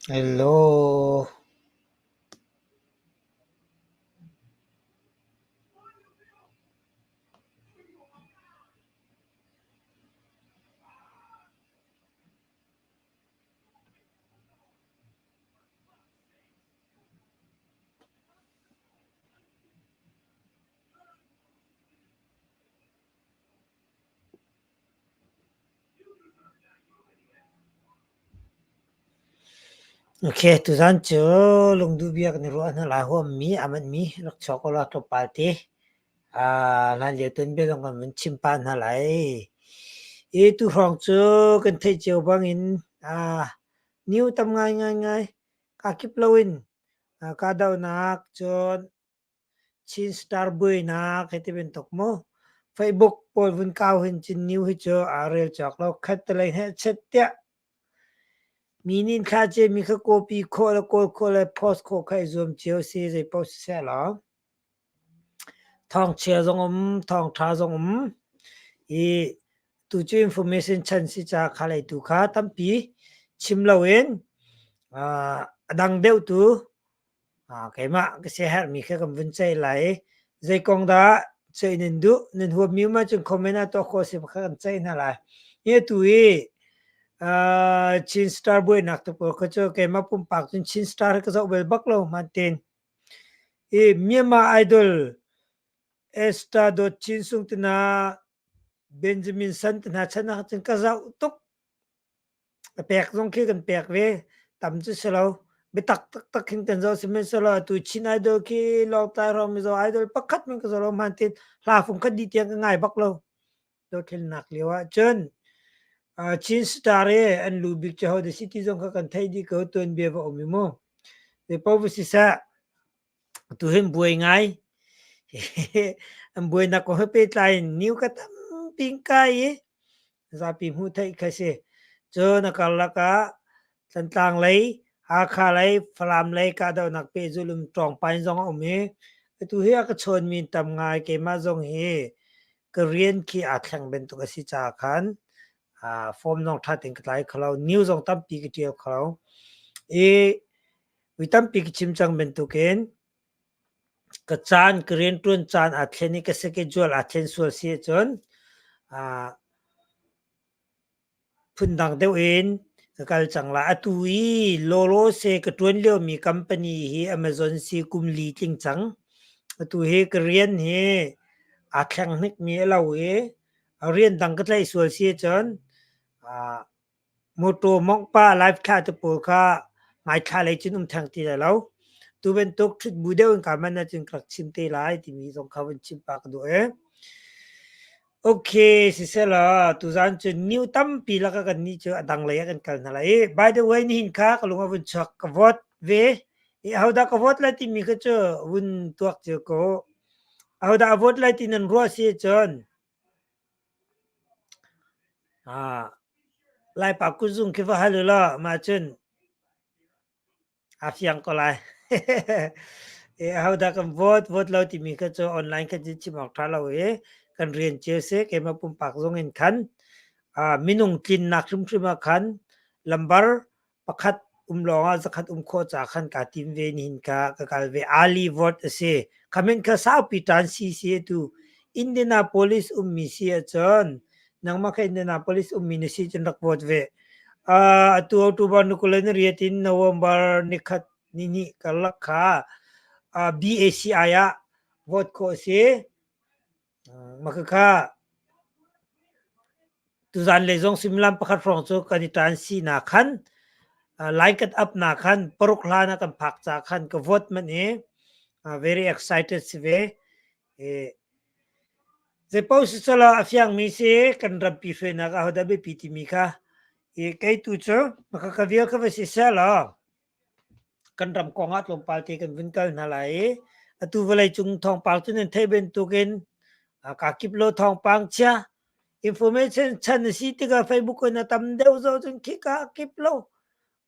Hello. Ok, tuzan cu lungduh bia kan i ruah hna lai. Huammi, aa manhmi rak chuak u law tlawmpal te. Aa hlanlio tuanbia zong kan vun chim pah hna lai. I tuhrawng cu kan theih cio bangin aa new tam ngaingai kakip loin kahdohnak cun Chin Star buainak hei ti bantuk mu. Facebook pawl vun kau hin cun new hi cu aa rel cawk lo. Khat te lei heh-chet tiah mi nih thla ciami kha copy khawh le kawl khawh le post khawh kha i zuam cio si zei paoh siseh law. Thawngchia zong um, thawngṭha zong um. I tu cu information chan si caah kha lei tu kha tampi chim loin a dang deuh tu Keimah ka siaherhmi kha kan vun ceih lai i zei kong dah ceih nan duh, nan huammi um ahcun comment ah tuah khawh a si kha kan ceih hna lai. Hi atu hi Chin Star buainak te pawl kha cu keimah pumpak cun Chin Star hi ka zoh bal bak lo hmaan tein. Hi Myanmar Idol Esther Dawt Chin Sung te hna Benjamin San te hna chan ah cun ka zoh tuk. A pek zong khi kan pek ve. Tam cu si lo. Biatak taktak khin kan zoh. Sihmanhsehlaw atu Chin Idol khi Lawngtlai hrawng Mizo Idol pakhat hmanh ka zoh lo. Hmaan tein hla fung khat dih tiang ka ngai bak lo. Dothlennak lio ah cun Chin Star i an lu bik cu hodah si ti zong kha kan theih dih ko. Tuanbia va um i mu. Zeipaoh va siseh, atu hin buai ngai. An buainak kong he pehtlai in new ka tampi in kai i zapi hmuh theih kha si. Cun a karlak ah Thantlang lei, Hakha lei, Falam lei kahdohnak pehzulh um ṭawngpain zong a um i atu hi a ka chawnmi tam ngai. Keimah zong hi ka rian khi aa thleng bantuk a si caah khan form zong ṭha tein ka tlai kho lo. News zong tampi ka ṭial kho lo. I mi tampi ka chim cang bantukin ka caan ka rianṭuan caan aa thlen i ka schedule aa thlen sual si ahcun phundang deuh in ka kal cang lai. Atu i lawlawse ka ṭuan liomi company hi Amazon si kum li tling cang. Atu hi ka rian hi aa thleng hnikmi a lo i rian dang ka tlaih sual si ahcun Mawtaw mawngh pah live thlah te pawl kha hmaithla lei cun um theng ti lai lo. Tu bantuk ṭhut bu deuh in kaa manh ahcun ka rak chim te lai timi zong kha vun chim pah ka duh ee. Okay, siselaw tuzaan cu new tampi lakah kan nih cu a dang lei ah kan kal hna lai i by the way nihin kha ka lung a vun chuak ka vote ve i ahodah ka vote lai timi kha cu vun tuak cio ko. Ahodah a vote lai ti nan ruah si ahcun Laipa kutzung khi va hal u law mah cun aa fiang ko lai. Ahodah kan vote, vote lo timi kha cu online khan cun chim awk ṭha lo i kan rian cio si. Keimah pumpak zong in khan minung tlinnak hrimhrim ah khan lambar pakhat um lawngah zakhat um khawh ca khan kaa tim ve nihin kha ka kal ve. Ali vote a si. Khamen kha saupi ṭan si si atu Indianapolis ummi si ahcun nangmah kha Indianapolis ummi na si cun rak vote ve. Uh, atu October ni 28 in November nikhat ni hnih karlak kha uh, BACI ah vote khawh a si. Mah khakha tuzan lei zong suimilam pakhat hrawng cu kan i ṭan sinak khan line kan up nak khan paruk hlan ah kan phak ca khan ka vote manh i very excited si ve. Zeipaoh si selaw a fiangmi si kan rampi hruainak ahodah biapi timi kha i kei tu cu mah ka vial kha va si sehlaw Kan ram kong ah tlawmpal te kan vun kal hna lai i atu vawleicung thawngpang cu nan theih bantukin kakip lo thawngpang chia information chan a si tikah Facebook in a tam deuh zoh cun khika kip lo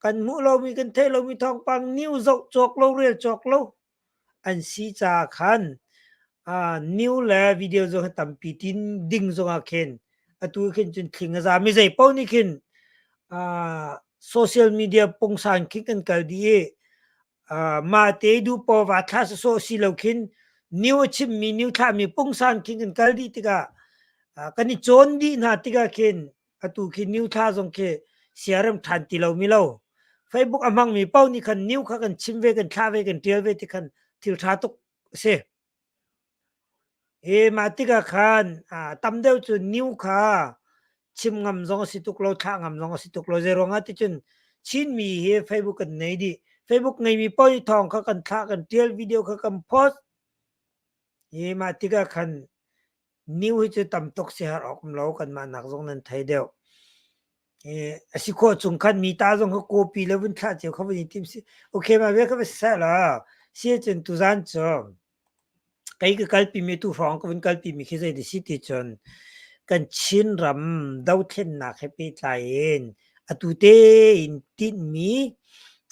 kan hmuh lomi kan theih lomi thawngpang news zoh cawk lo rel cawk lo an si caah khan new le video zong hi tampi tin ding zongah khin atu khin cun thling a za mi zei paoh nih khin. Social media pungsan khin kan kal dih i mah te duh paw va thla sawsawh si lo khin new a chimmi new thlahmi pungsan khin kan kal dih tikah kan i cawn dih hna tikah khin atu khi new thla zong khi siarem ṭhan ti lo mi lo. Facebook a hmangmi paoh nih khan new kha kan chim ve, kan thlah ve, kan ṭial ve ti khan thil ṭha tuk a si. Hi mah tikah khan tam deuh cu new kha chim ngam zong a si tuk lo, thlah ngam zong a si tuk lo. Zeiruangah ticun Chinmi hi Facebook kan nei dih. Facebook ngeimi paoh nih thawng kha kan thlah, kan ṭial, video kha kan post. Hi mah tikah khan new hi cu tam tuk siaherh awk um lo, kanmah nak zong nan thei deuh. A si khawh chung khan mi ta zong kha copy le vun thlah cio kha vun i tim si. Okay, mah vial kha va si seh law, si ahcun tuzaan cu Kei ka kalpimi tu hrawng ka vun kalpimi khi zei si ti cun kan Chinram dothlennak he pehtlai in atu tein tinhmi,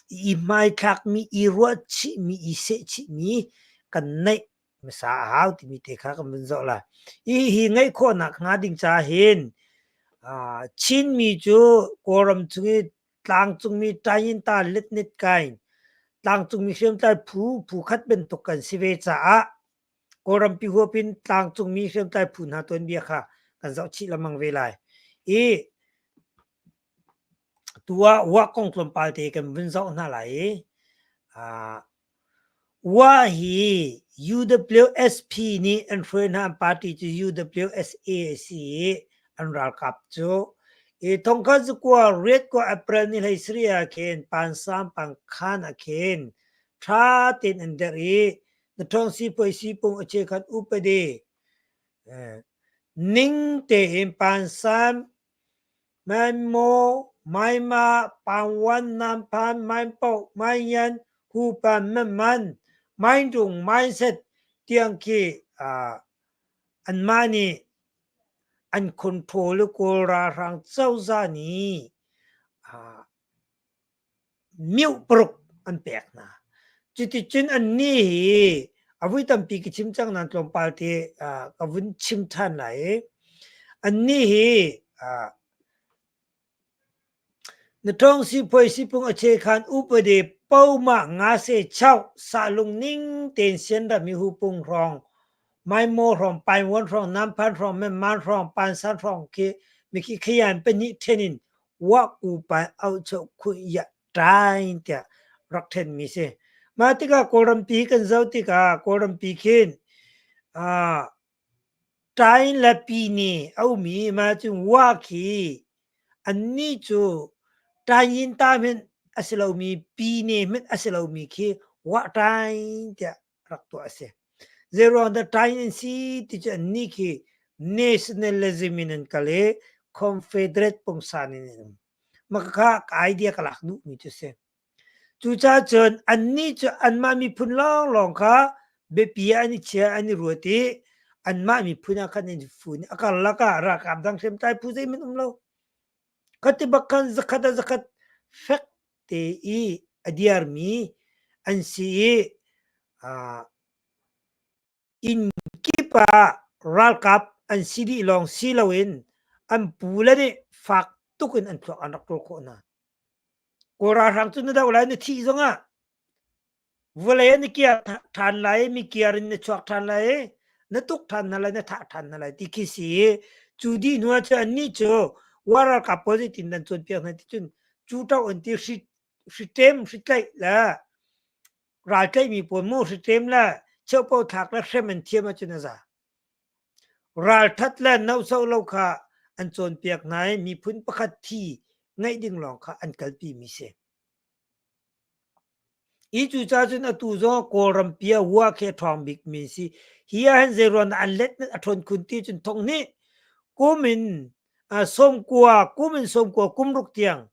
i hmaithlakmi, i ruahchihmi, i sehchihmi kan neih hmasa a hau timi te kha kan vun zoh lai. Hihi ngeih khawhnak hnga ding caah hin Chinmi cu Kawlram chung i tlangcungmi Tayinta Letnit Kain tlangcungmi hriamtlai phu phu khat bantuk kan si ve caah Kawlrampi huap in tlangcungmi hriamtlai phu hna tuanbia kha kan zoh chih lengmang ve lai. I tu ah Wa kong tlawmpal te kan vun zoh hna lai i Wa hi UWSP nih an hruai hna. An party cu UWSA a si i an ralkap cu i thongkhat zakua riatkua April ni 17 ah khin Pansam Pangkhan ah khin ṭha tein an derh i Nathawng sipuai sipung a cheukhat upadi ning tein Pansam Maimaw, Maima, Pangwan, Namphan, Maipoh, Maiyan, Hupan, Manman, Maindung, Mindset tiang khi anmah nih an control i Kawl ralhrang cozah nih mioh paruk an pek hna. Cuticun annih hi a vui tampi ka chim cang nain tlawmpal te ka vun chim ṭhan lai i annih hi na ṭawng sipuai sipung a chekhan upade pomah ngase chauh sahlung ning tein sianram i hupung hrawng Maimaw hrawng, Paingwan hrawng, Namphan hrawng, Memman hrawng, Pansan hrawng khi mikhi khayan pahnih ṭhen in Wahku pai auhchoh khuh iah ṭain tiah rak ṭhenmi si. Mah tikah Kawlrampi kan zoh tikah Kawlrampi khin ṭain le pine a um i mah cun Wah khi annih cu ṭain ta hmanh a si lomi pine hmanh a si lomi khi Wah ṭain tiah rak tuah a si. Zeiruang dah ṭain an si ti cu annih khi nationalism in an kal i Confederate pungsan in an um. Mah kha ka idea ka lak duhmi cu si. Cucaah cun annih cu anmah miphun lawnglawng kha biapi ah an i chia, an i ruat i anmah miphun ah khan an i fun i a karlak ah ralkap dang hriamtlai phu zeihmanh um lo. Khati bak khan zakhat ah zakhat fek te i a diarmi an si i inn kip ah ralkap an si dih lawng si loin an pule nih fak tuk in an thluak an rak ṭawl khawh hna. Kawl ralhrang cu na doh lai na thih zongah vawlei ah na kiar ṭhan lai i mi kiar in na chuak ṭhan lai i na tuk ṭhan hna lai na thah ṭhan hna lai ti khi si i cu dih hnu ah cun annih cu war ralkap pawl zeitin nan cawnpiak hna ti cun cu ṭoh an ti hri hriṭem hritlaih le raltlaihmi pawl mu hriṭem le cheuhpo thlak le hrem an thiam ahcun a za. Ralṭhat le nohsoh lo kha an cawnpiak hna i miphun pakhat thi ngeih ding lawng kha an kalpimi si. Hi cucaah cun atu zong Kawlram pi ah Wah khi a ṭhawng bikmi a si. Hi ah hin zeiruang dah an let a ṭhawn khun ti cun thong hnih kum in sawmkua kum in sawmkua kum ruk tiang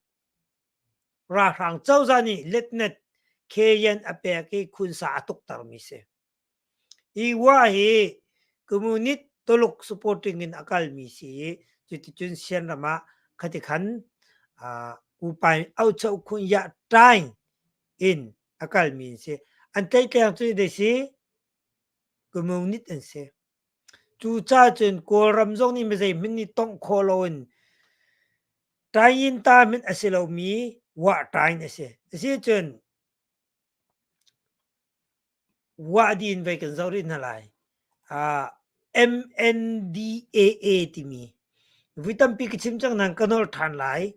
ralhrang cozah nih letnet khen a pek i khunsa a tuktermi si. Hi Wah hi Communist Tuluk supporting in a kalmi si i cuticun Sianram ah khati khan Kupai Auchoh Khun Yah Ṭaing in a kalmi an si. An tleitleng cu dei si Communist an si. Cucaah cun Kawlram zong nih mizei hmanh nih tongh khawh loin Ṭaing ta hmanh a si lomi. Wah tain a si. Asicun wah din vei kan zoh rih hna lai. MNDAA timi vui tampi ka chim cang nain ka nolh ṭhan lai.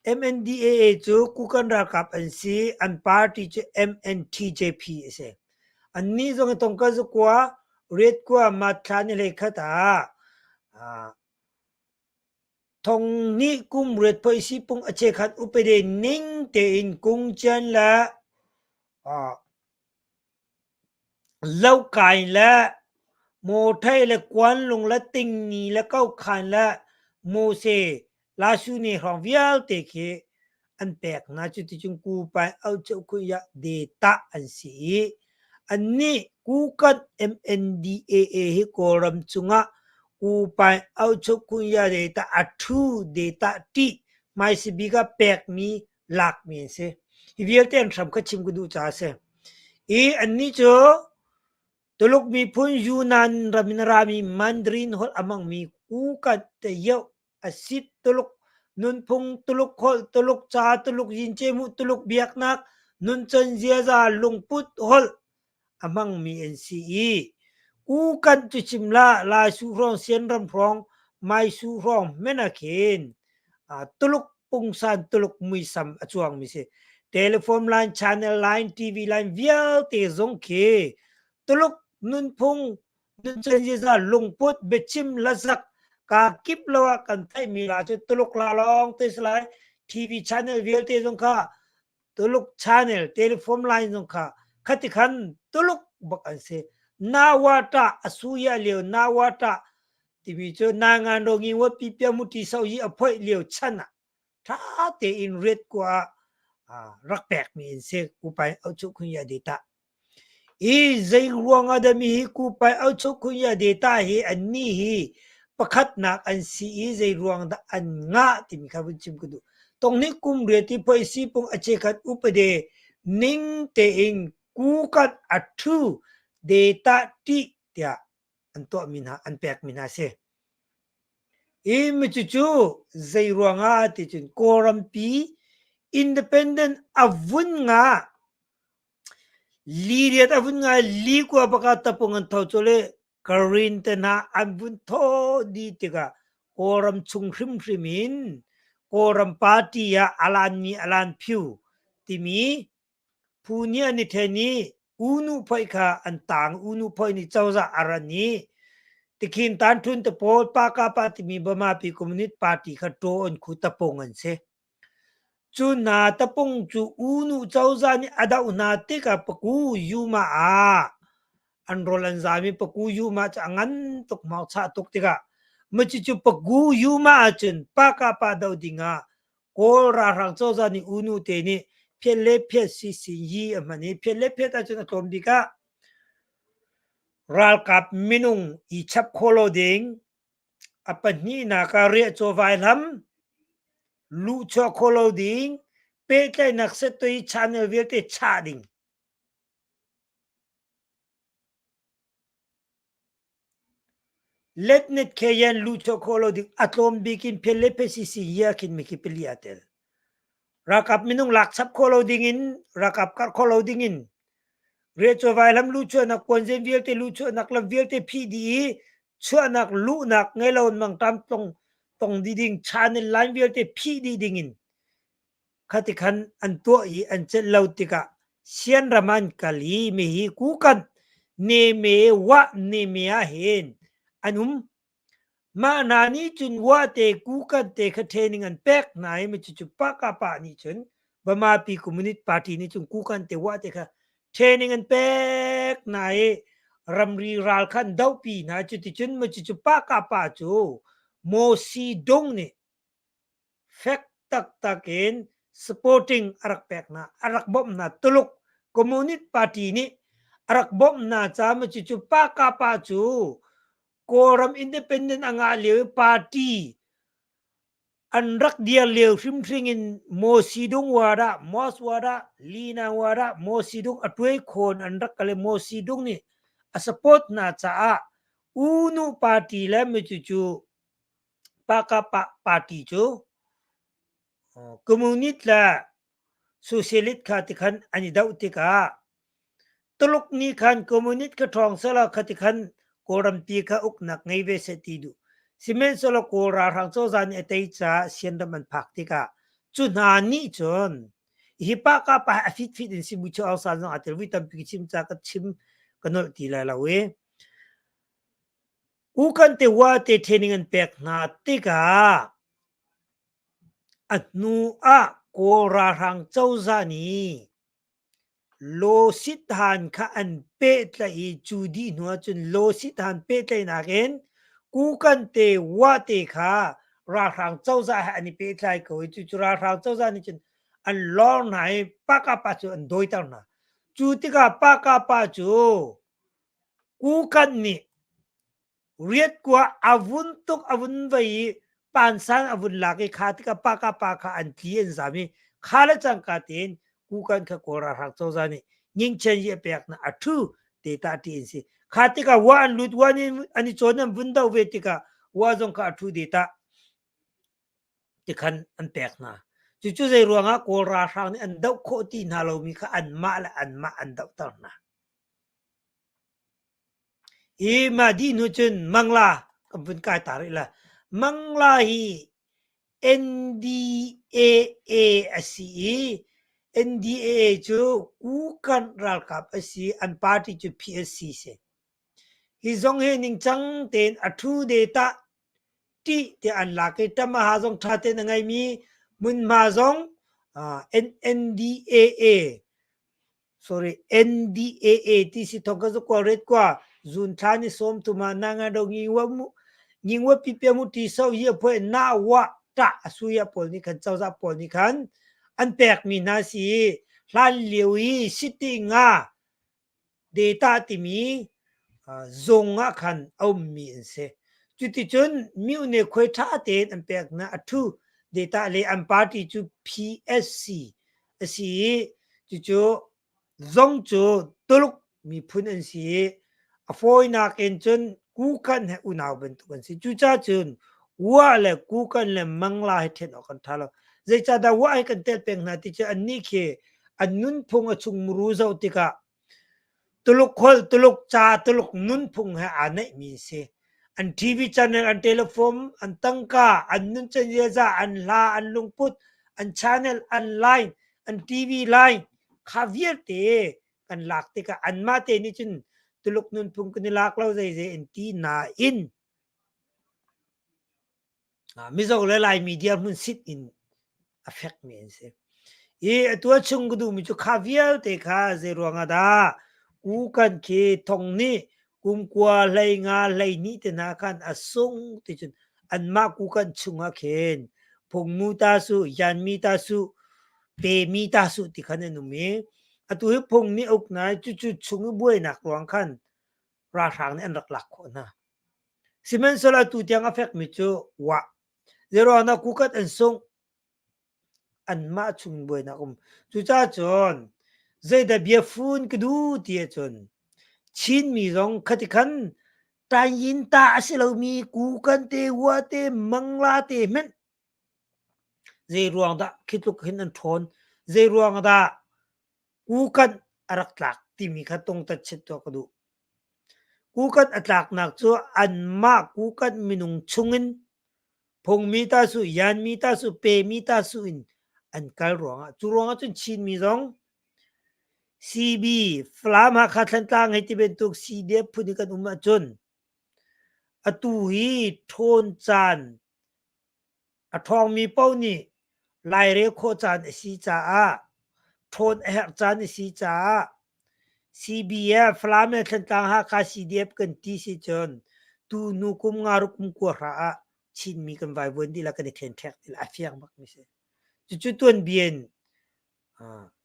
MNDAA cu Kukan ralkap an si. An party cu MNTJP a si. Annih zong hi tongka zakua, riat kua, matthla ni hlei khat ah Thong nih kum riat phoihsi pung a chekhat upade ning tein kungcian le lokai le mawthei le kuanlung le tingni le kokhan le mose lasune hrawng vialte khi an pek hna. Cuticun kupai aucheuhkhunyah data an si i annih Kukat MNDAA hi Kawlram cungah kupai aucheuhkhunyah data a ṭhu data ṭih hmaisabik ah pekmi lakmi an si. Hi vialte an hram kha chim ka duh caah a si. I annih cu Tuluk miphun Yunnan ram in a rami Mandarin holh a hmangmi Kukat Tayoh Asit Tuluk nunphung, Tuluk holh, Tuluk ca, Tuluk yincehmuh, Tuluk biaknak, nuncan ziaza, lungput holh a hmangmi an si i Kukan cu chim la Laisu hrawng, Sianram hrawng, Maisu hrawng hmanh ah khin Tuluk pungsan, Tuluk muisam a cuangmi si. Telephone line, channel line, TV line vialte zong khi Tuluk nunphung, nuncan ziaza, lungput, biachim, hlasak, kaa kip lo ah kan theihmi la cu Tuluk la lawng te si lai. TV channel vialte zong kha Tuluk channel, telephone line zong kha khati khan Tuluk bak an si. Nawata asuya lio nawata timi cu nangan rongi wa pi pia muti sau yi a phoih lio chan ah tha tein riat kwa ah rak pekmi in si upai auchu khun ya data. I zei ruang ah dah mi hi kupai auchu khun ya data hi an ni hi pakhatnak an si i zei ruang dah an ngah timi kha vun chim ka duh. Tong nih kum riat i poi si pung a chekhat upade ning tein kukat a thu data ti tiah an tuahmi hna an pekmi hna a si. I micucu zei ruangah ticun Kawlrampi independent a vun ngah li riat a vun ngah li kua baka tapung an tho cu le Karen te hna an vun thaw dih tikah Kawlram chung hrimhrim in Kawlram party ah alan mi alan phiu timi Phu nih an i ṭhen i U Nu Phoih kha an taang. U Nu Phoih nih cozah a ran i Tikhin Tanṭhun te pawl Pakapa timi Bamapi Communist Party kha ṭaw an khu tapung an si. Cu hna tapung cu U Nu cozah nih a doh hna tikah Paku Yuma ah an rawl an zaam i Paku Yuma cu a ngan tuk hmauchah tuk tikah macucu Paku Yuma ahcun Pakapa doh dingah Kawl ralhrang cozah nih U Nu te nih phiat le phiat si sin yi a hman i phiat le phiat ahcun a tlawm bik ah ralkap minung i chap khawh lo ding, a pahnihnak ah riahcaw vaihlam, luhchuah khawh lo ding, pehtlaihnak settoi channel vialte chah ding. Letnet kheyan luhchuah khawh lo ding a tlawm bik in phial le phesi ya khin mikhi pali aa tel. Ralkap minung lak chap khawh lo ding in ralkap karh khawh lo ding in riahcaw vailam luhchuahnak puanzen vialte luhchuahnak lam vialte phih dih i chuahnak luhnak ngei lo mangṭam tong tong dih ding channel line vialte phih dih ding in Khati khan an tuah i an celh lo tikah Sianram an kal i mihi Kukan Neme Wah Neme ah hin an um. Mah hna nih cun Wah te Kukan te kha training an pek hna i cucu Pakapa nih cun Bamapi Communist Party nih cun Kukan te Wah te kha training an pek hna i ramri ral kha an dohpi hna. Cuticun cucu Pakapa cu Maw Si Dong nih Fek taktak in supporting a rak pek hna, a rak bawmh hna. Tuluk Communist Party nih a rak bawmh hna caah cucu Pakapa cu Kawlram independent a ngah lio i party an rak dir lio hrimhrim in Maw Sidung Wada, Mos Wada, Lina Wada, Maw Sidung a tuai khawn an rak kal i Maw Sidung nih a support hna caah U Nu Party le cucu Pakapa party cu communist le Socialist kha tikhan an i doh tikah Tuluk nih khan communist kha ṭhawng sehlaw khati khan Kawlrampi kha uknak ngei ve seh ti duh. Sihmanhsehlaw Kawl ralhrang cozah nih a tei caah Sianram an phak tikah cu hna nih cun hi pa ka pa a fitfit in Sibu Chiu Aung San zong aa tel vui tampi chim ca ka chim ka nolh ti lai lo i Ukan te wa te training an pek hna tikah a hnu ah Kawl ralhrang cozah nih Lawsithan kha an pehtlaih i cu dih hnu ahcun lawsithan pehtlaihnak in Kukan te Wah te kha ralhrang cozah he an i pehtlai ko i cucu ralhrang cozah nih cun an lor hna i Pakapa cu an dawiter hna. Cu tikah Pakapa cu Kukan nih Riatkua a vun tuk a vun vei i pansan a vun lak i kha tikah pa ka pa kha an tli an zam i kha le cangka tein kukan kha Kawl ralhrang cozah nih ngingchen yi a pek na a thu te ta ti in si kha tikah wa an lut wa nih an i cawn an vun do ve tikah wa zong kha a thu de ta tikhan an pek hna cucu zei ruangah Kawl ralhrang nih an doh khawh ti hna lomi kha anmah le anmah an dohter hna. Hi mah dih hnu cun Mangla kan vun kai ta rih lai. Mangla hi NDAA a si i NDAA cu Kukan ralkap a si i an party cu PSC si. Hi zong hi ningcang tein a ṭhu de tah ṭih tiah an lak i ṭamaha zong ṭha tein a ngeimi hmunhma zong NDAA sorry NDAA ti si thong ka zu kwa ret kwa zun thla ni som tuma na nga do ngi wa mu ngi wa pi pe mu ti so hi phoi na wa ta asuya pawl nih khan cozah pawl nih khan an pek mi hna si hlan lio i city nga data timi zung ah khan a ummi an si. Cuticun myone khuai ṭha tein an pek hna. A ṭhu data le an party cu PSC a si i cucu zong cu Tuluk miphun an si i a fawinak in cun Kukan he unau bantuk an si. Cucaah cun Wa le Kukan le Mangla hi ṭhen awk an ṭha lo. Zeicahdah Wa hi kan telh peng hna ti cu annih khi an nunphung a chung muru zoh tikah Tuluk holh, Tuluk ca, Tuluk nunphung he aa naihmi an si. An TV channel, an telephone, an tangka, an nuncan ziaza, an hla, an lungput, an channel, an line, an TV line kha vialte kan lak tikah anmah te nih cun Tuluk nunphung kan i lak lo zeizei an ti nain Mizo le Laimi dirhmun sit in a fekmi an si. I atu a chung ka duhmi cu kha vialte kha zei ruangah dah kukan khi thong nih kum kua hlei nga hlei hnih te hna khan a sung ti cun anmah kukan chungah khin phungmu ta su yanmi ta su pemi ta su ti khan an um i atu hi phung nih uk na cucu chung i buainak ruang khan ralhrang nih an rak lak khawh hna. Sihmanhsehlaw atu tiang a fekmi cu wah. Zeiruangah kukat an sungh? Anmah chung buainak um. Cucaah cun zeidah biafun ka duh ti ahcun Chinmi zong khati khan Tayin ta a si lomi kukan te, wah te, mangla te hmanh zei ruang dah khi tluk hin an ṭhawn? Zei ruang dah kukan a rak tlak timi kha tungtat chet tuah ka duh. Kukan a tlaknak cu anmah kukan minung chungin phungmi ta su, yanmi ta su, pemi ta su in an kal ruangah cu ruangah cun Chinmi zong CB, Falam, Hakha, Thantlang hei ti bantuk CDF phun i kan um ahcun atu hi ṭhawn caan A ṭhawngmi paoh nih lairel khawh caan a si caah ṭhawn a herh caan a si caah CBF, Falam le Thantlang Hakha CDF kan ti si cun tuhnu kum nga ruk kum kua hra ah Chinmi kan vaivuan dih la kan i ṭhenṭhek dih la a fiang bakmi si. Cucu tuanbia in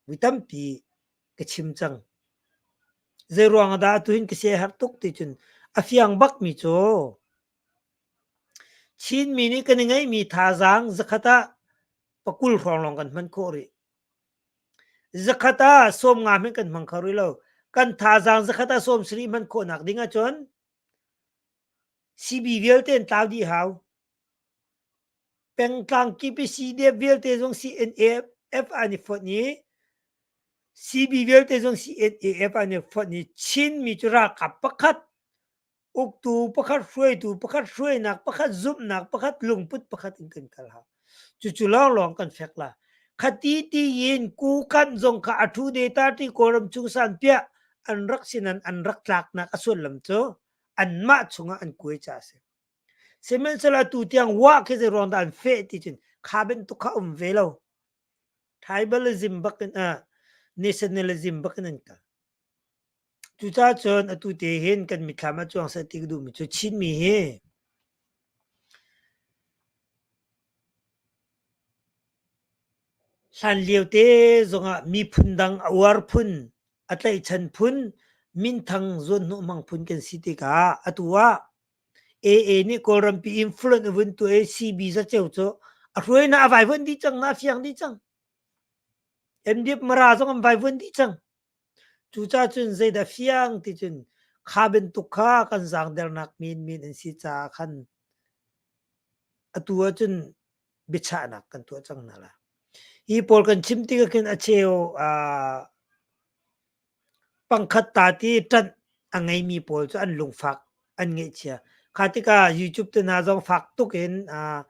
mi tampi ka chim cang. Zei ruang dah atuhin ka siaherh tuk ti cun a fiang bakmi cu Chinmi nih kan i ngeihmi thazaang zakhat ah pakul hrawng lawng kan hman khawh rih. Zakhat ah 50 hmanh kan hmang kho rih lo. Kan thazaang zakhat ah 70 hman khawhnak ding ahcun CB vialte an tlau dih hau. Pengtlang kip i CDF vialte zong CNF an i fonh i. CB vialte zong CNAF an i fonh i Chinmi cu ralkap pakhat, uktu pakhat, hruaitu pakhat, hruainak pakhat, zumhnak pakhat, lungput pakhat in kan kal hau. Cucu lawnglawng kan fek la. Khati tiin Kukanh zong kha a thu data ti Kawlram chung san piah an rak sinan an rak tlaknak a sullam cu anmah chungah an kuai ca a si. Sihmanhsehlaw atu tiang wah khi zei ruang dah an feh ti cun kha bantuk kha um ve lo. Tribalism bak in uh, nationalism bak in an kal. Cucaah cun atu te hin kan mitthlam ah cuang seh ti ka duhmi cu Chinmi hi Hlanlio te zongah miphun dang a uar phun, a tlaihchan phun, minthang zuanhnawh hmang phun kan si tikah atu ah AA nih Kawlrampi influence a vun tuah i CB zaceu cu a hruainak a vaivuan dih cang, a fiang dih cang. MDF Mara zong an vaivuan dih cang. Cucaah cun zeidah fiang ti cun kha bantuk kha kan zaangdernak menmen an si caah khan atu ahcun biachahnak kan tuah cang hna lai. Hi pawl kan chim tikah khin a cheu uh, pangkhat ta ti ṭanh a ngeimi pawl cu an lungfak an ngeihchia. Kha tikah YouTube te hna zong fak tuk in uh,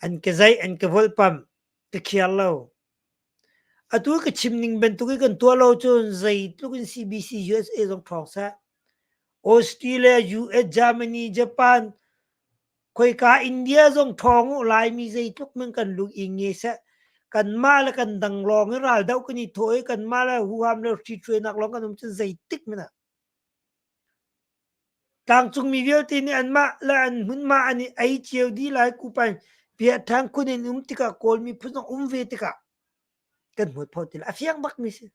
an ke zeih an ke volhpamh ka khiar lo. Atu ka chim ning bantuk i kan tuah lo cun zeitluk in CBC USA zong ṭhawng seh. Australia, US, Germany, Japan, khoika India zong ṭhawng u Laimi zeitluk men kan lung i nge seh. Kanmah le kan dang lawng i ral doh kan i thawh i kanmah le huham le ṭhithruainak lawng kan um cun zeitik men ah Tlangcungmi vialte nih anmah le an hmunhma an i ei cio dih lai kupain piahthan khun in um tikah Kawl miphun zong um ve tikah kan hmualpho ti lai. A fiang bakmi si.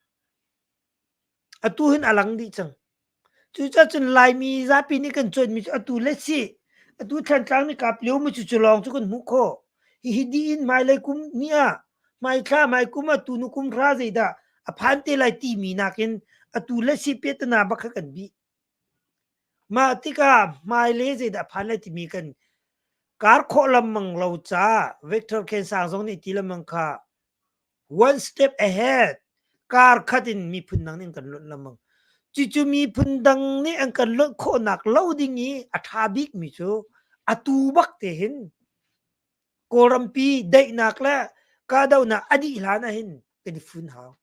Atu hin a lang dih cang. Cucaah cun Laimi zapi nih kan cuanmi cu atu le si. Atu Thlantlang nih kap lio mi cu cu lawng cu kan hmuh khawh. Hihi dih in hmailei kum ni ah hmaithla hmaikum ah tunu kum hra zeidah a phan te lai timi nakin atu le si piahtana bak kha kan bih. Mah tikah hmailei zeidah a phan lai timi kan kar khawh lengmang lo caah Victor Khensang zong nih ti lengmang kha one step ahead kar khat in miphun dang nih an kan lonh lengmang. Cucu miphun dang nih an kan lonh khawhnak lo ding i a ṭha bikmi cu atu bak te hin Kawlrampi daihnak le kahdohnak a dih hlan ahhin kan i fun hau.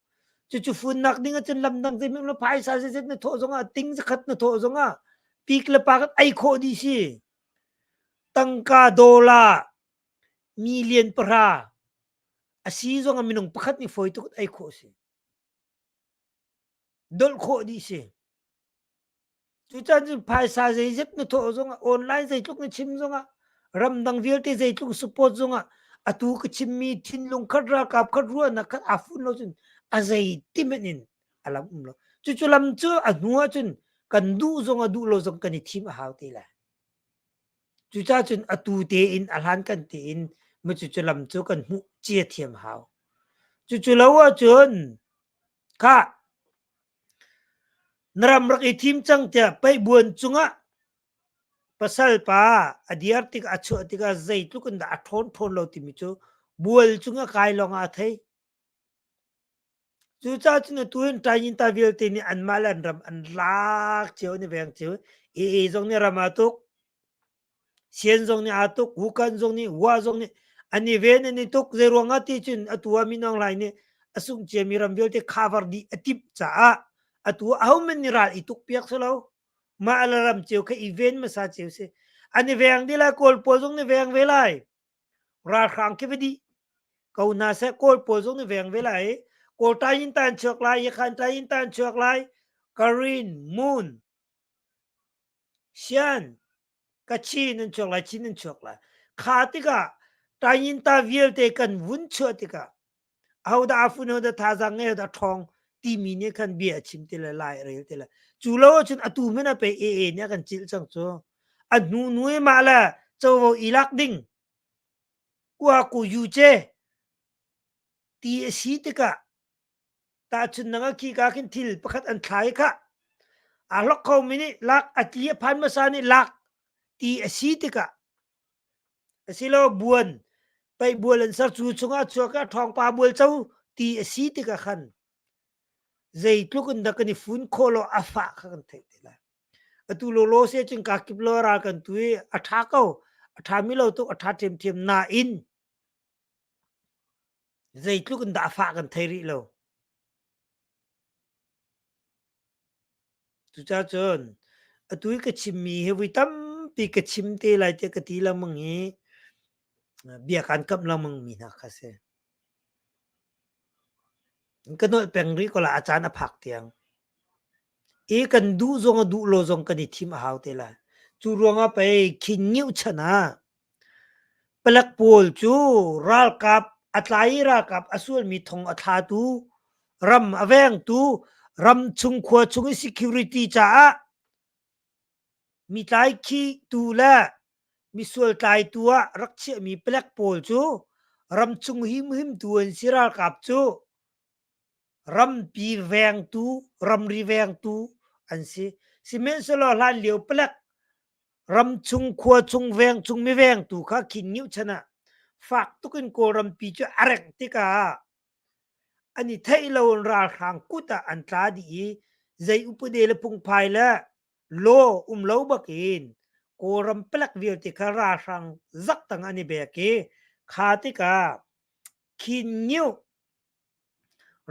Cucu funnak ding ahcun lamdang zeihmanh na phaisa zeizat na thawh zongah ting zakhat na thawh zongah pik le pak ei khawh dih si. Tangka dollar million pahra a si zongah minung pakhat nih fawi tuk ei khawh si. Dolh khawh dih si. Cucan cun phaisa zeizat na thawh zongah online zeitluk na chim zongah ramdang vialte zeitluk support zongah atu ka chimmi thinlung khat ralkap khat ruahnak khat aa fun lo cun a zeiti hmanh in a lam um lo. Cucu lam cu a hnu ahcun kan duh zong a duh lo zong kan i thim a hau te lai. Cucaah cun atu tein a hlan kan tein cucu lam cu kan hmuh cia thiam hau. Cucu lo ahcun khah Na ram rak i thim cang tiah paihbuan cungah pasal pa a diar tikah a chuah tikah zeitluk in dah a ṭhawn ṭhawn lo timi cu bual cungah kai lawngah a thei. Cucaah cun atu hin Tainta vialte nih anmah le an ram an lak cio an i veng cio. AA zong nih ram aa tuk. Sian zong nih aa tuk, Wukan zong nih, Wa zong nih an i ven an i tuk. Zeiruang ah ti cun atu ah Min Aung Hlaing nih a sungh ciami ram vialte cover dih a timh caah atu ahohmanh nih ral i tuk piak si lo. Mah le ram cio kha i ven hmasa cio si. An i veng dih lai, Kawl pawl zong nih veng ve lai. Ralhrang khi va dih ko hna seh, Kawl pawl zong nih veng ve lai. Kawl tain tan chuak lai, Yakhan tain tan chuak lai, Karin, Moon, Sian, Kachin an chuak lai, Chin an chuak lai. Kha tikah Tayinta vialte kan vun chuah tikah ahodah a fun, ahodah thazaang ngei, ahodah ṭhawng timi nih khan bia a chim ti le lai a rel ti le. Cu lo ahcun atu hmanh ah pei AA nih a kan cilh cang cu. A hnu hnu i mah le covo i lak ding kuaku yu ce ti a si tikah Tahchunhnak ah khika khin thil pakhat an thlai khah. Aa hlok khomi nih lak a tli a phan hmasa nih lak ti a si tikah asilo buan paih bual an ser cu chungah chuak ah ṭhawngpa bual co ti a si tikah khan. Zeitluk in dah kan i fun khawh lo a fah kha kan theih te lai. Atu lawlaw se cun ka kip lo ral kan tu i a ṭha ko. A ṭhami lo tuk a ṭha ṭhiamṭhiam nain zeitluk in dah a fah kan thei rih lo. Cucacun atu i ka chimmi hi voi tampi ka chim te lai tiah ka ti lengmang i bia kaan kamh lengmang mi hna kha si. Ka nolh peng rih ko lai a caan a phak tiang. I kan duh zong a duh lo zong kan i thim a hau te lai. Cu ruangah pei khin ngiuh chan ah Palek pawl cu ralkap a tlai i ralkap a sualmi thong a thlatu, ram a vengtu, ramchung khua chung i security caah mi tlaikhihtu le misual tlaitu ah rak chiahmi palek pawl cu ramchung himhimtu an si ralkap cu rampi vengtu, ramri vengtu an si. Sihmanhsehlaw hlanlio palek ramchung khua chung vengchung mi vengtu kha khin ngiuh chan ah fak tuk in Kawlrampi cu a rengh tikah an i theih lo in ralhrang kut ah an tla dih i zei upade le phungphai le law um lo bakin Kawlram palek vialte kha ralhrang zaktang an i bek i kha tikah khin ngiuh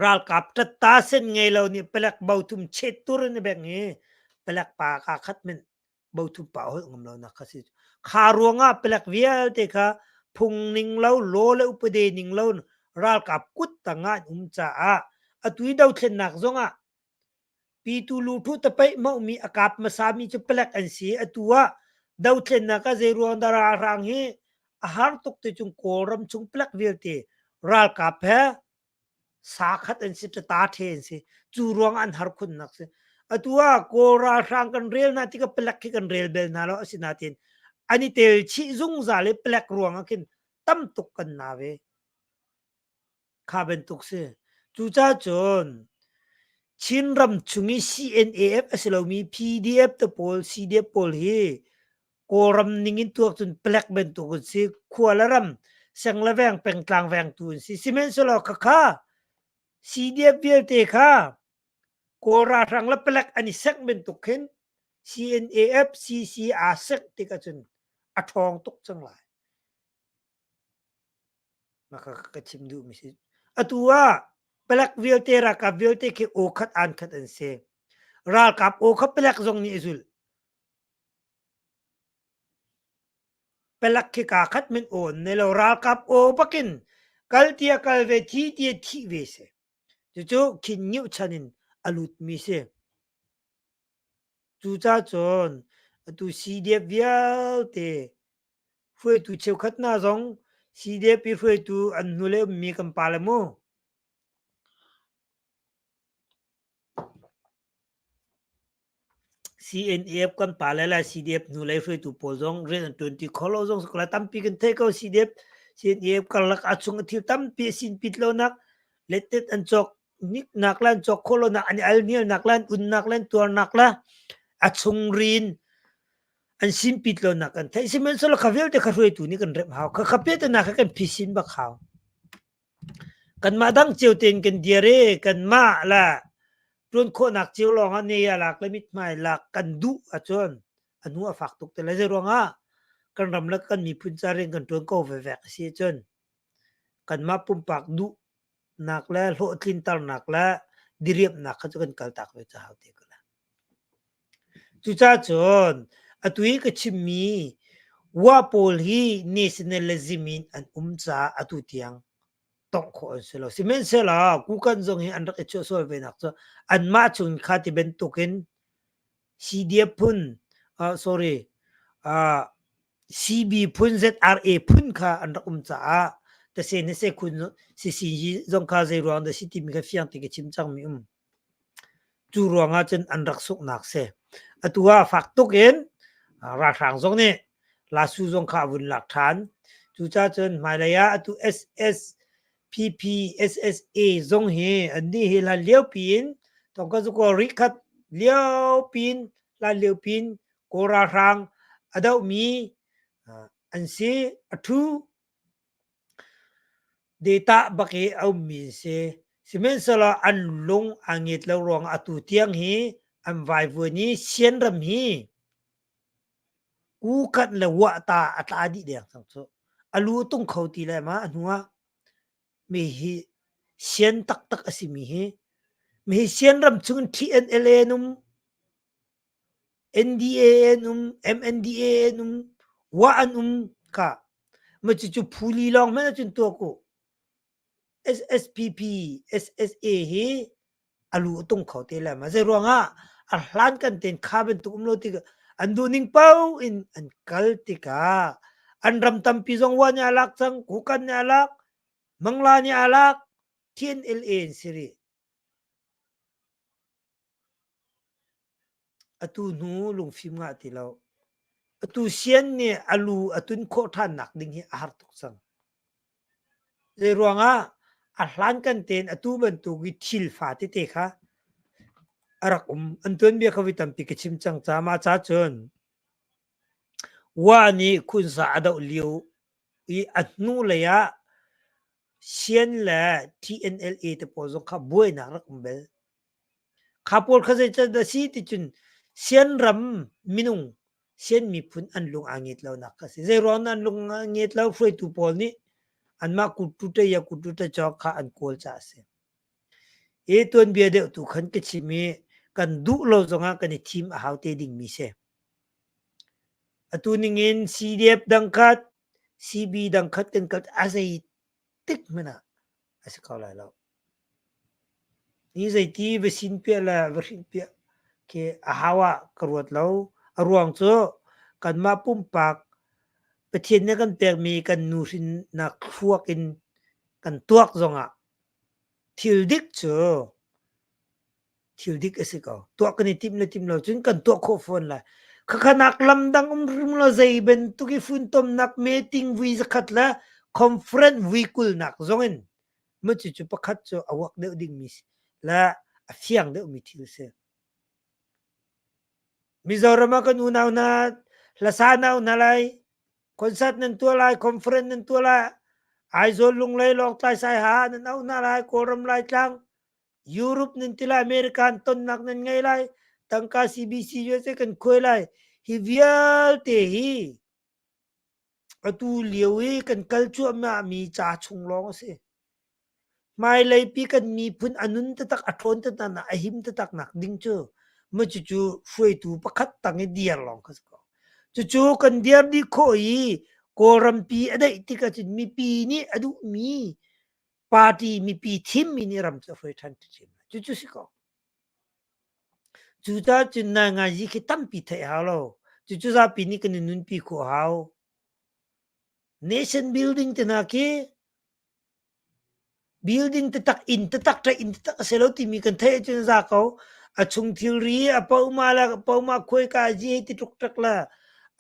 Ralkap ṭatta sen ngei lo nih palek bothum chet tur in a bengh i palek pa kaa khat hmanh bothum pa a holh ngam lonak kha si. Kha ruangah palek vialte kha phung ning lo, law le upade ning lo ralkap kut tangah an um caah atu i dothlennak zongah Pitu luthu tapaih maumi a kap hmasami cu palek an si. Atu ah dothlennak ah zeiruang dah ralhrang hi a har tuk ti cung Kawlram chung palek vialte ralkap he sa khat an si, ṭata ṭhe an si. Cu ruang an har khunnak si. Atu ah Kawl ralhrang kan rel hna tikah palek khi kan rel bel hna lo. Asinain an i tel chih zungzal i palek ruang ah khin tam tuk kan na ve. Kha bantuk si. Cucaah cun Chinram chung i CNAF a si lomi PDF te pawl, CDF pawl hi Kawlram ning in tuak cun palek bantuk an si. Khua le ram, seng le veng, pengtlang vengtu an si. Sihmanhsehlaw khakha CDF vialte kha Kawl ralhrang le palek an i sengh bantuk khin CNAF, CC aa sengh tik ahcun a ṭhawng tuk cang lai. Maka ka chim duhmi si. Atu ah palek vialte ralkap vialte khi aw khat aan khat an si. Ralkap aw kha palek zong nih a zulh. Palek khi kaa khat men aw an nei lo. Ralkap aw bakin kal tia kal ve thi tia thih ve si. Cucu khin ngiuh chan in a lutmi si. Cucaah cun atu CDF vialte hruaitu cheukhat hna zong CDF i hruaitu an hnulei ummi kan pale mu. CNF kan pale le CDF hnulei hruaitu pawl zong rian an ṭuanṭi kho lo zong si ko lai. Tampi kan theih ko CDF CNF karlak a chung a thil tampi a sinpit lonak lettet an cawk niknak le an cawk khawh lonak an i alnialnak le an unnak le an tuarnak le a chungrin an sinpit lonak kan theih. Sihmanhsehlaw kha vialte kha hruaitu nih kan remh hau. Kha kha piahtana kha kan phisin bak hau. Kanmah dang cio tein kan dir i kanmah le ṭuan khawhnak cio lawng ah ne a lak le mithmai lak kan duh ahcun a hnu a fak tuk te lai. Zeiruangah kan ram le kan miphun ca rian kan ṭuan ko vevek a si ahcun kanmah pumpak duhnak le hlawhtlinternak le diriamhnak kha cu kan kaltak ve ca hau te ko lai. Cucaah cun atu i ka chimmi wa pawl hi nationalism in an um caah atu tiang tongh khawh an si lo. Sihmanhsehlaw Kukan zong hi an rak i chuahsual ve nak cu anmah chung kha ti bantukin CDF phun sorry CB phun ZRA phun kha an rak um caah tase na se khun CCG zong kha zei ruang dah si timi kha fiang te ka chim cangmi um. Cu ruangah cun an rak sunghnak si. Atu ah fak tuk in ralhrang zong nih Lasu zong kha a vun lak ṭhan. Cucaah cun hmailei ah atu SSPP, SSA zong hi annih hi hlan liopi in Tongkazukaw rikhat liopi in hlan liopi in Kawl ralhrang a dohmi an si. A ṭhu Data bak i a ummi an si. Sihmanhsehlaw an lung aa nget lo ruangah atu tiang hi an vaivuan i Sianram hi kukanh le wahta a tla dih deng cang cu. A lu a tung kho ti le ma a hnu ah mi hi sian taktak a simi hi mi hi Sianram chung in TNLA an um, NDA an um, MNDA an um, wah an um kha. Ma cucu phuli lawng hmanh ahcun tuak u. SSPP, SSA hi a lu a tung kho te lai ma. Zei ruangah a hlan kan ten kha bantuk um lo tik an duh ning paoh in an kal tikah an ram tampi zong wa nih a lak cang, Kukan nih a lak, Mangla nih a lak, TNLA in si rih. Atu hnu lungfim ngah ti lo. Atu sian nih a lu a tun khawh ṭhannak ding hi a har tuk cang. Zei ruangah a hlankan tein atu bantuk i thil fa tete kha a rak um. An tuanbia kha voi tampi ka chim cang caah mah ca cun Wa nih khunsa a doh lio i a hnulei ah Sian le TNLA te pawl zong kha buainak rak um bel. Kha pawl kha zeican a si ti cun Sian ram minung Sian miphun an lung aa nget lonak kha a si. Zeiruang dah an lung aa nget lo? Hruaitu pawl nih anmah kuttu ya kuttu cawk kha an kawl caah a si. Hi tuanbia deuh tu khan ka chim i kan duh lo zongah kan i thim a hau te dingmi si. Atu ningin CDF dangkhat, CB dangkhat kan kal a zei tik hmanh ah a si kho lai lo. Ni zeiti va sin piah le va hrinh piah khi a hau ah ka ruat lo. A ruang cu kanmah pumpak Pathian nih a kan pekmi kan nuhrinnak thluak in kan tuak zongah thil dik cu thil dik a si ko. Tuah kan i timh le timh lo cun kan tuah khawh fawn lai. Khakha nak lam dang um hrim lo zei bantuk i funtomnak meeting vui zakhat le conference vui kulnak zong in mu cucu pakhat cu a uak deuh dingmi le a fiang deuhmi thil si. Mizoram ah kan unau hna hlasa nau hna lai, concert nan tuah lai, conference nan tuah lai, Aizawl Lunglei Lawngtlai Saiha nan auh hna lai, Kawlram Laitlang, Europe nan ti lai, American tonnak nan ngei lai, tangka CBC USA kan khuai lai. Hi vialte hi Atu lio i kan kal cuahmahmi ca chung lawng a si. Hmailei pi kan miphun a nun taktak, a ṭhawn taktak, a him taktak nak ding cu maw cucu hruaitu pakhat tang i dir lawng kha si ko. Cucu kan dir dih khawh i Kawlrampi a daih tik ahcun mipi nih a duhmi party mipi thimmi nih ram cu a hruai ṭhan ṭhiamṭhiam lai. Cucu si ko. Cucaah cun nainganzi khi tampi theih hau lo. Cucu zapi nih kan i nunpi khawh hau. Nation building te hna khi building taktak inn taktak ṭa inn taktak a si lo timi kan theih ahcun a za ko. A chung thilri a poma le poma khuaika zi hei ti ṭukṭak le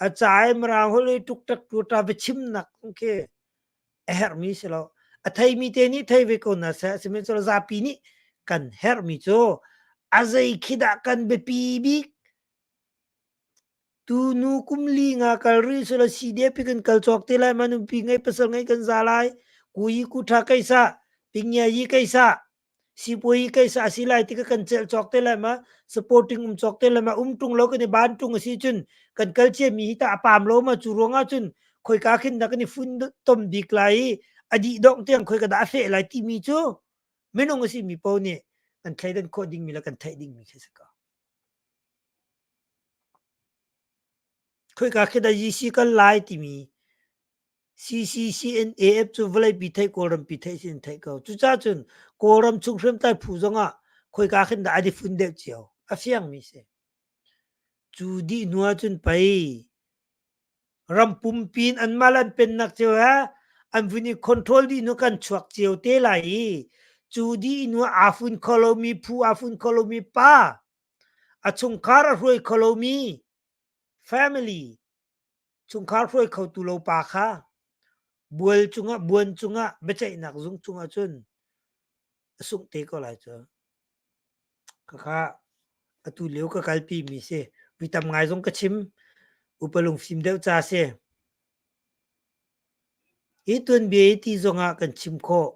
a ca i mirang holh i ṭukṭak ṭuṭa va chimnak khi a herhmi si lo. A theimi te nih thei ve ko hna seh, sihmanhsehlaw zapi nih kan herhmi cu a zei khi dah kan biapi bik tu nu kum li nga kal rih sila CDF kan kal cawk te lai ma nupi ngei pasal ngei kan za lai ku yi ku tha kai sa pingya yi kai sa sipuai kai sa si lai ti ka kan celh cawk te lai ma supporting um cawk te lai ma um tung lo kan i ban tung a si cun kan kal cia mi hi ta a pam lo ma cu ruangah cun khoika khin dah kan i fun tom bik lai i a dih dong tiang khoi ka dah a feh lai timi cu minung a si mi po nih kan thleidan khawh ding mi le kan theih ding mi khi si ko khoika khi dah GC kal lai timi CCCNAF cu vawleipi theih Kawlrampi theih sin theih ko. Cucaah cun Kawlram chung hriamtlai phu zongah khoika khin dah an i fun deuh cio. A fiangmi si. Cu dih hnu ahcun pei ram pumpi in anmah le an pennak cio he an vun i control dih hnu kan chuak cio te lai i cu dih hnu aa fun kho lomi phu aa fun kho lomi pa a chungkhar a hruai kho lomi family Chungkhar hruai khotu lo pa kha bual cungah buan cungah biaceihnak zung cungah cun a sungh te ko lai cu. Khakha atu lio ka kalpi mi si. Vi tam ngai zong ka chim. Upa lungfim deuh ca si. Hi tuanbia hi ti zongah kan chim khawh.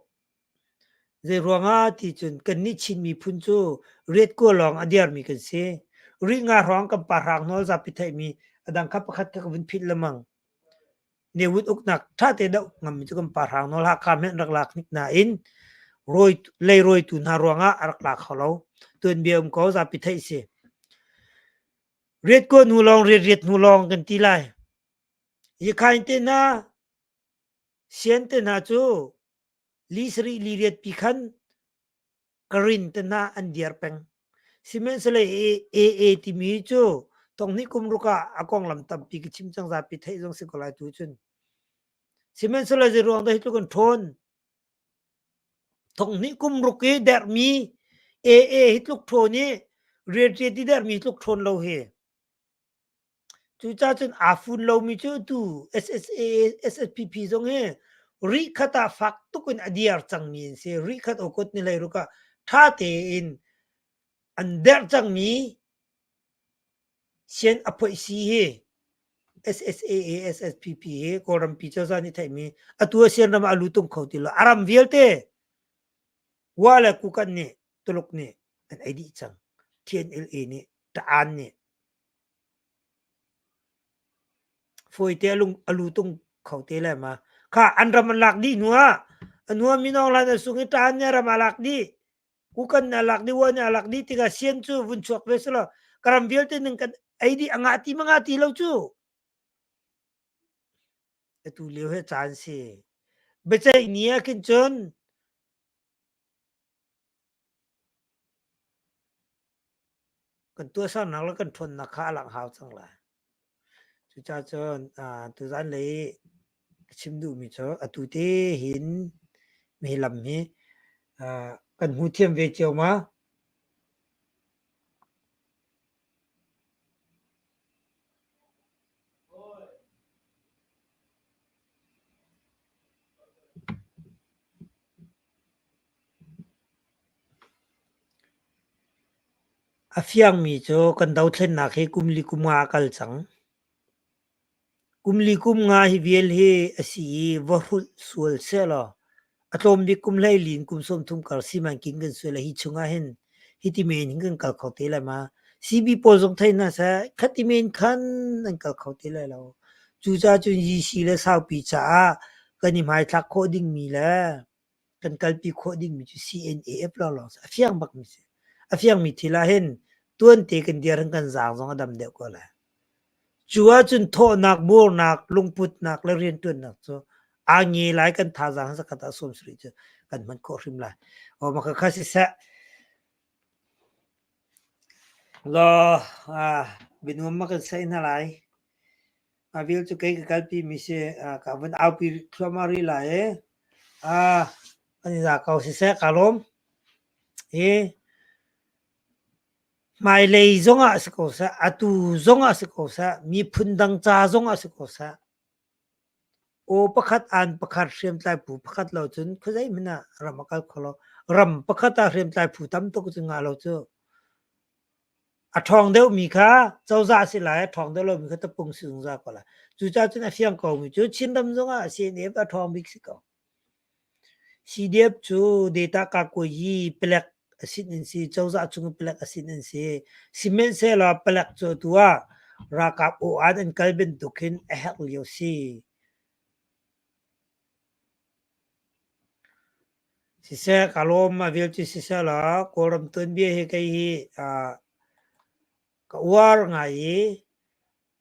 Zei ruangah ti cun kannih Chin miphun cu riatkua lawng a diarmi kan si. Rih nga hrawng kan pa hrang nawl zapi theihmi a dang kha pakhat kha ka vun philh lengmang. Ne Win uknak ṭha te doh ngammi cu kan pa hrang nawl Hakha hmanh an rak lak hnik nain rawi leirawitu hna ruangah a rak la kho lo. Tuanbia um ko zapi theih si. Riatkua hnu lawng riat riat hnu lawng kan ti lai. Yikhain te hna Sian te hna cu li sarih li riat pi khan Karin te hna an diar peng. Sihmanhsehlaw AA timi cu thonghnih kum ruk ah a konglam tampi ka chim cang zapi theih zong si ko lai tu cun. Sihmanhsehlaw zei ruang dah hi tluk an ṭhawn? Thonghnih kum ruk i derhmi AA hi tluk ṭhawn i rianṭian i derhmi tluk ṭhawn lo hi. Cucaah cun aa fun lomi cu atu SSA, SSPP zong hi rihkhat ah fak tuk in a diar cangmi an si. Rihkhat awkut ni hleiruk ah ṭha tein an derh cangmi sian a phoih si hi SSAA, SSPP hi Kawlrampi cozah nih theihmi atu ah sian ram ah a lut tung kho ti lo. A ram vialte Wa le Kukan nih Tuluk nih an ei dih cang. TNLA nih Ta'an nih fawite a lung a lu tung kho te le ma kha an ram an lak dih hnu ah a hnu ah minong lan an sung i Ta'an nih a ram a lak dih Kukan nih a lak dih Wa nih a lak dih tikah sian cu vun chuak ve selaw ka ram vialte ning kan ei dih a ngah ti ma ngah ti lo cu atu lio he caan si biaceih ni ah khin cun Kan tuahsernak le kan ṭhawnnak kha a langh hau cang lai. Cucaah cun tuzan lei ka chim duhmi cu atu te hin mi lam hi kan hmu thiam ve cio ma? A fiangmi cu kan dothlennak hi kum li kum nga a kal cang. Kum li kum nga hi vial hi a si i va hrulh sual sehlaw a tlawm bik kum 14 in kum 30 kar simanking kan sual hi chungah hin hiti men hin kan kal kho te lai ma? CB pawl zong thei hna seh khati men khan an kal kho te lai lo. Cucaah cun UC le saupi caah kan i hmaithlak khawh dingmi le kan kalpi khawh dingmi cu CNAF lawnglawng si. A fiang bakmi si. A fiangmi thil ah hin tuante kan dir hin kan zaang zong a dam deuh ko lai. Cu ahcun thawhnak, murnak, lungputnak le rianṭuannak cu aa nge lai kan thazaang zakhat ah 70 cu kan hman khawh hrim lai. Aw maka kha siseh. Law, ah, binuam ma kan sai hna lai. A vil cu kei ka kalpi mi si ka vun aupi thluahmah rih lai i an i za ko siseh ka lawm. Hi hmailei zongah si ko seh, atu zongah si ko seh, miphun dang ca zongah si ko seh, aw pakhat an pakhat hriamtlai phu pakhat lo cun khuazei hmanh ah ram a kal kho lo. Ram pakhat ah hriamtlai phu tam tuk cu ngah lo cu. A ṭhawng deuhmi kha cozah a si lai, a ṭhawng deuh lomi kha tapung si zungzal ko lai. Cucaah cun a fiang komi cu Chinram zongah CNF a ṭhawng bik si ko. CDF cu data kakuayi palek a sin in si, cozah chung palek a sin in si. Sihmanhsehlaw palek cu atu ah ralkap aw-an an kal bantuk hin a herh lio si. Siseh ka lawm a vial cu siseh law Kawlram tuanbia hi kei hi ka uar ngai i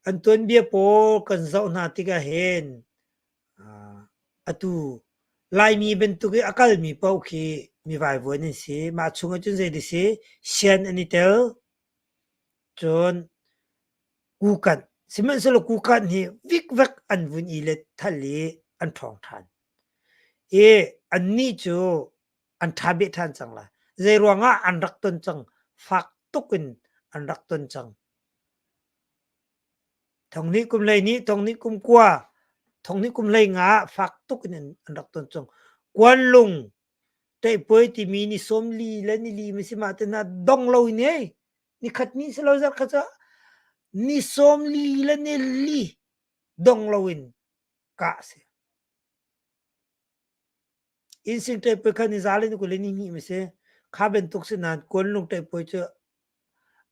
an tuanbia pawl kan zoh hna tikah hin atu Laimi bantuk i a kalmi paoh khi mi vaivuan an si. Mah chungah cun zei dah si sian an i tel. Cun kukanh sihmanhsehlaw kukanh hi vikvek an vun i let thal i an ṭhawng ṭhan. I annih cu an ṭha beh ṭhan cang lai. Zeiruangah an rak ton cang? Fak tuk in an rak ton cang. Thonghnih kum 12, thonghnih kum 9, thonghnih kum 15 ah fak tuk in an rak ton cang. Kuanlung ṭaihpuai timi ni 40 le ni li ma si mah te hna dong lo in ei. Nikhat ni si lo zarh khat cu ni 40 le ni li dong lo in kah a si. Innsing ṭaihpuai kha ni za le ni 20 le ni hnih ma si. Kha bantuk si nain Kuanlung ṭaihpuai cu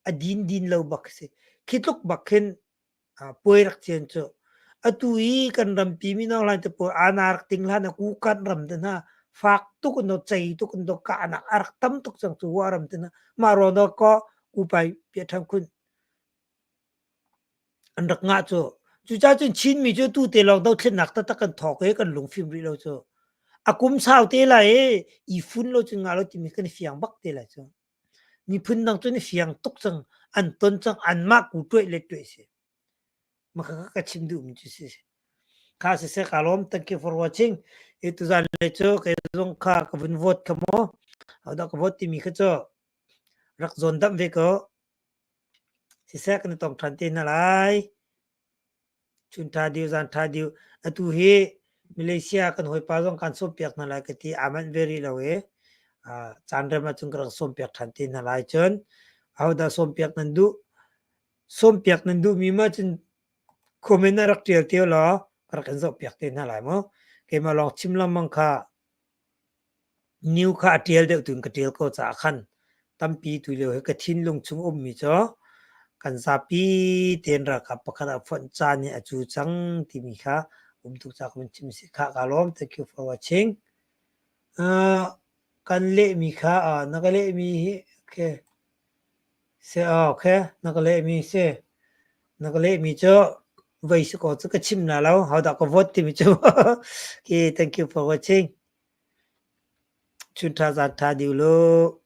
a din din lo bak si. Khi tluk bak khin puai rak cian cu. Atu i kan rampi mino hlan te pawl ana rak ting hlan ah kukan ram te hna fak tuk in cei tuk in kahnak a rak tam tuk cang cu wa ram te hna. Mah ruang dawh kaw kupai piah ṭhan khun. An rak ngah cu. Cucaah cun Chinmi cu tu te lawng dothlennak taktak kan thawk i kan lungfim rih lo cu. A kum sau te lai i i fun lo cun ngah lo timi kan i fiang bak te lai cu. Miphun dang cu an i fiang tuk cang, an ton cang, anmah ku tuaih le tuaih si. Mah kha ka chim duhmi cu si. Kha siseh ka lawm. Thank you for watching. I tuzan le cu kei zong kha ka vun vote kha mu. Hodah ka vote timi kha cu rak zawn damh ve ko. Siseh kan i tong ṭhan te hna lai. Chun ṭha deuh, zan ṭha deuh. Atu hi Malaysia kan hawipa zong kan sawmpiak hna lai ka ti. Aa manh ve rih lo i caan rem ahcun ka rak sawmpiak ṭhan te hna lai. Cun ahodah sawmpiak nan duh? Sawmpiak nan duhmi ma cun comment ah rak ṭial te law ka rak in zohpiak te hna lai mu. Keimah lawng chim lengmang kha New kha a ṭial deuh tuin ka ṭial ko caah khan tampi tulio hi ka thinlung chung ummi cu kan zapi tein ralkap pakhat ah fonh caan hi a cu cang timi kha um tuk caah ka vun chim si. Khah kaa lawm. Thank you for watching. Uh, kan lehmi kha uh, na ka lehmi hi okay. Si okay na ka lehmi si. Na ka lehmi cu vei si ko cu ka chim na lo. Hodah ka vote timi cu. okay, thank you for watching. Chun tha zan tha diu lu.